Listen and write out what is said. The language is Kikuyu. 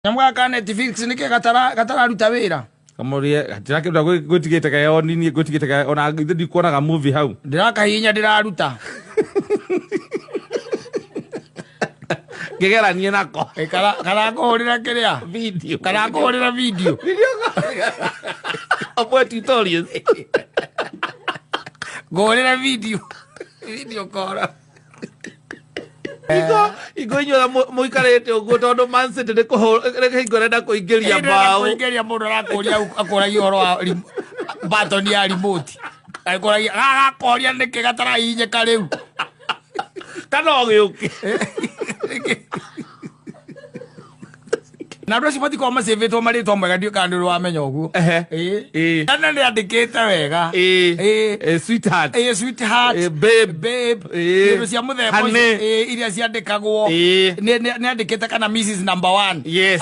Nyamũ gaka ka Netflix nĩkĩ gatararuta wĩra? Kamorie gatirakĩruta gwĩtigĩte kae onini gwĩtigĩte kae ona ithe ndikuonaga movie hau. Ndĩrakahihinya ndĩraruta. Ngĩgeranie nako. Ĩ, karakũhũrĩra kĩrĩa? Video. Karakũhũrĩra video. Video. Amwe tutorials. Ngũhũrĩra video. Video call. Ingo inyuothe mũikarĩte ũguo tondũ Man City nĩ hingo ĩrenda kũingĩria mbaũ. Kũingĩria mũndũ arakũria akũragia ũhoro wa button ya remote. Akũragia gagakoria nĩkĩ gatarahihinyĩka rĩu. Kana o gĩũke. Na andũ acio matikoragwo macĩvĩtwo marĩtwa mega, ndiũ kana nĩ ũrĩ wamenya ũguo. Ehe. Ĩĩ. Ĩĩ. Kana nĩ andĩkĩte wega. Ĩĩ. Ĩĩ. Sweetheart. Ĩĩ, sweetheart. Ĩĩ, babe. Babe. Ĩĩ. Indo cia mũthemba ũcio. Honey. Ĩĩ, iria ciandĩkagwo. Ĩĩ. Nĩ andĩkĩte kana Mrs number one. Yes.